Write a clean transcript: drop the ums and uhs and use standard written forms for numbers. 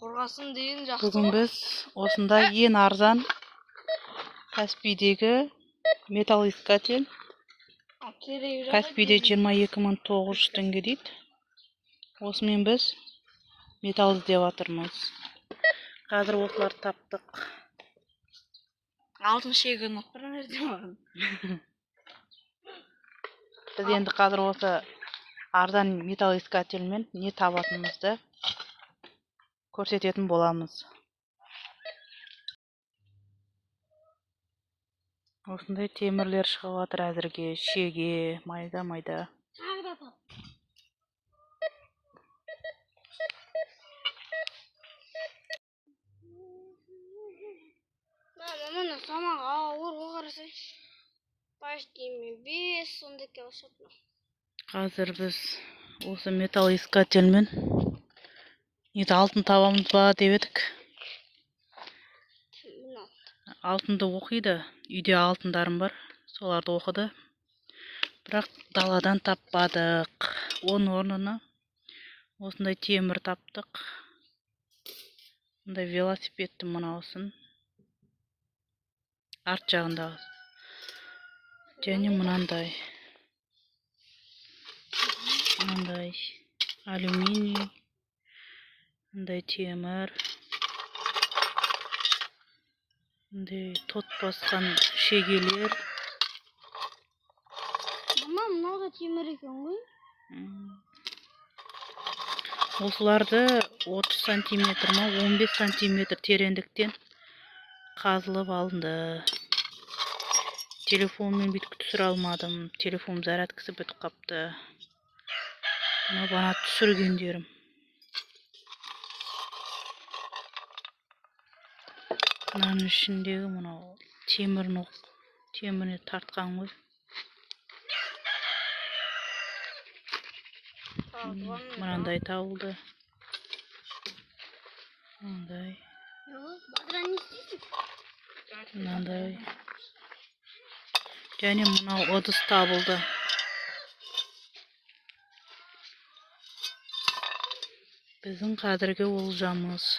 Қорғасын деген жақсы. Бүгін біз осындай ең арзан Каспийдегі металлоискатель. Каспийде 22 900 теңге дейді. Осымен біз металл іздеп жатырмыз. Қазір осыларды таптық. Алтын шегін бір жерде маған. Біз енді қазір осы арзан металлоискательмен не табатынымызды көрсететін боламыз. Осындай темірлер шығып жатыр әзірге, шеге, майда-майда. Тағы да тап. Мама, мына саман ауыр ғой, қарасайшы. Почти 5 сондай келіп. Қазір біз осы металлоискательмен енді алтын табамыз ба деп едік. Алтынды оқиды. Үйде алтындарым бар, соларды оқыды. Бірақ даладан таппадық. Оның орнына осындай темір таптық. Мындай велосипедтің мынаусын. Арт жағындағы. Және мынандай. Мынандай алюминий. Мындай темір. Мындай тот басқан шегелер. Мама, мынау да темір екен ғой. Осыларды 30 сантиметр ма, 15 сантиметр тереңдіктен қазылып алынды. Телефонмен бүйтіп түсіре алмадым. Телефон зарядкасы бітіп қапты. Мына бана түсіргендерім. Мынаның ішіндегі мынау темірін теміріне тартқан ғой. Мынандай табылды. Мынандай. Мынандай. Және мынау ыдыс табылды. Біздің қазіргі олжамыз.